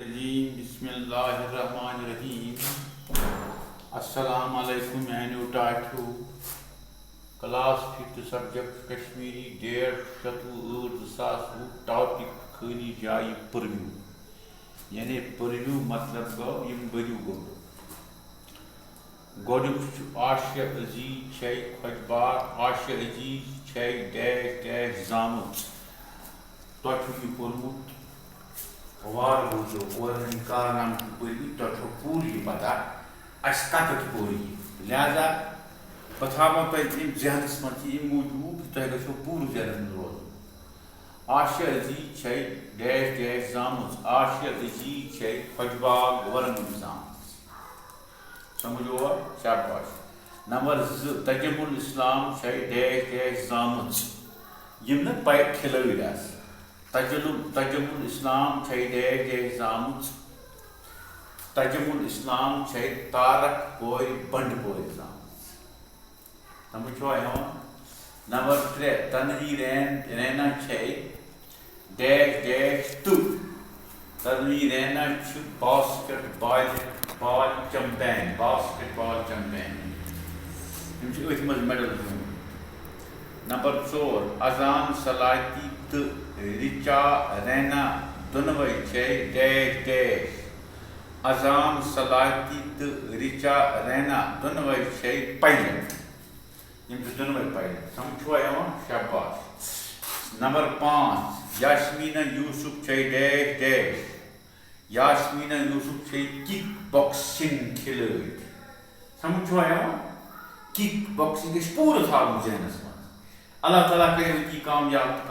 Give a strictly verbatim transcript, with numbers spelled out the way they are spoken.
الرجیم۔ بسم اللہ الرحمن الرحیم۔ السلام علیکم میانیو ٹاٹھیو۔ Class fifth, subject Kashmiri, date شتوُہ ٲٹھ زٕ ساس وُہ، ٹاپک خٲلی جایہِ پٔرِو۔ یعنی پٔرِو مطلب گوٚو یِم بٔرِو گوٚو۔ گۄڈٕنیُک چھُ عاشیہ عزیز چھے خۄجبار، عاشیہ عزیز چھے ڈیش ڈیش زامٕژ۔ تۄہہِ چھُو یہِ پوٚرمُت، وارٕ بوٗزِو، اورٕ ہٕنٛدۍ کارنامہٕ تہِ پٔرِو، تۄہہِ چھو پوٗرٕ یہِ پتہ، اَسہِ کَتٮ۪تھ پوٚر یہِ۔ لہذا بہٕ تھاوو تۄہہِ یِم ذہنَس منٛز یہِ اَمہِ موٗجوٗب کہِ تۄہہِ گژھیو پوٗرٕ ذہنَس منٛز روزُن۔ عاشیہ عزیز چھے ڈیش ڈیش زامٕژ، عاشیہ عزیز چھے خۄجباغ ورنگُن زامٕژ۔ سمجھ آوا؟ شاباش۔ نمبر زٕ، تجم الاسلام چھے ڈیش ڈیش زامٕژ۔ یِم نہٕ پے کھلٲڑۍ آسہٕ۔ تجل-، تجم الاسلام چھے ڈیش ڈیش زامٕژ۔ تجم الاسلام چھے تارک پورِ بنڈ پورِ زامٕژ۔ سمجھ چھوا یِوان؟ نمبر ترٛےٚ، تنوی رین-، رینا چھے ڈیش ڈیش تہٕ تنوی رینا چھِ باسکٹ بال، بال چمپین، باسکٹ بال چمپین۔ یِم چھِ أتھۍ منٛز میڈل زیوٗنمُت۔ نمبر ژور، اذان سلاتی تہٕ رچا رینا دۄنوَے چھے ڈیش ڈیش۔ اذان سلاتی تہٕ رچا رینا دۄنوَے چھے پایلٹ۔ یِم چھِ دۄنوَے پایلٹ۔ سمجھ چھوا یِوان؟ شاباش۔ نمبر پانٛژھ، یاسمینا یوسف چھے ڈیش ڈیش۔ یاسمینا یوسف چھے کِک باکسنگ کھلٲڑۍ۔ سمجھ چھوا یِوان؟ کِک باکسنگ گژھِ پوٗرٕ تھاوُن ذہنس منٛز۔ اللہ تعالیٰ کٔرِو یہِ کامیاب تہٕ